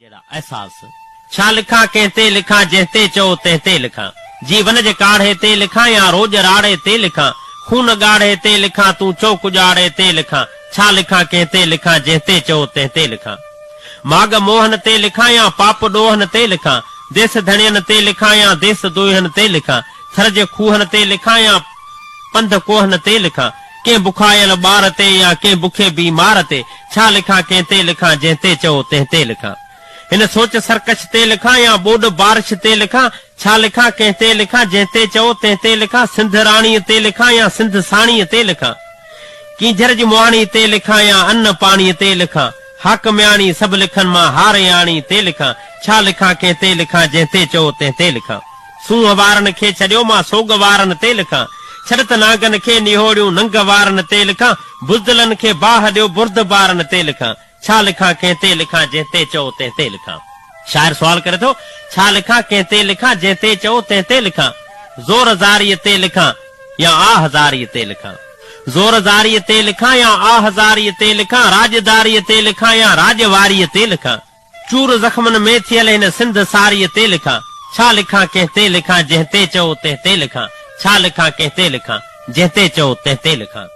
جهڙا احساس. ڇا لکان ڪنهن تي لکان جنهن تي چئو تنهن تي لکان جيون جي ڪاڙهي تي لکان يا روڄ راڙي تي لکان خون ڳاڙهي تي لکان تون چئو ڪڄاڙي تي لکان ڇا لکان ڪنهن تي لکان جنهن تي چئو تنهن تي لکان ماڳ موهن تي لکان يا پاپ ڏوهن تي لکان ديس ڌڻين تي لکان يا ديس دوهين تي لکان ٿر جي کوهن تي لکان يا پنڌ ڪوهن تي لکان ڪنهن بکايل ٻار تي يا ڪنهن بکي بيمار تي، ڇا لکان ڪنهن تي لکان جنهن تي چئو تنهن تي لکان. هن سوچ سرڪش تي لکان يا ٻوڏ بارش تي لکان، ڇا لکان ڪنهن تي لکان جنهن تي چئو تنهن تي لکان، سنڌ راڻيء تي لکان يا سنڌ ساڻيء تي لکان. ڪينجهر جي مهاڻي تي لکان يا ان پاڻيء تي لکان، حاڪمياڻي سڀ لکن مان هارياڻي تي لکان، ڇا لکان ڪنهن تي لکان جنهن تي چئو تنهن تي لکان. سونهن وارن کي ڇڏيو مان سوڳ وارن تي لکان، ڇڏ ته نانگن کي نهوڙيون ننگ وارن تي لکان، بزدلن کي باهه ڏيو بردبارن تي لکان، ڇا لکان ڪنهن تي لکان جنهن تي چئو تنهن تي لکان. شاعر سوال ڪري ٿو، ڇا لکان ڪنهن تي لکان جنهن تي چئو تنهن تي لکان، زور زاريء تي لکان يا آه زاريء تي لکان. زور زاريء تي لکان يا آه زاريء تي لکان، راڄداريء تي لکان يا راڄ واريء تي لکان. چور زخمن ۾ ٿيل هن سنڌ ساريء تي لکان، ڇا لکان ڪنهن تي لکان جنهن تي چئو تنهن تي لکان، ڇا لکان ڪنهن تي لکان جنهن تي چئو تنهن تي لکان.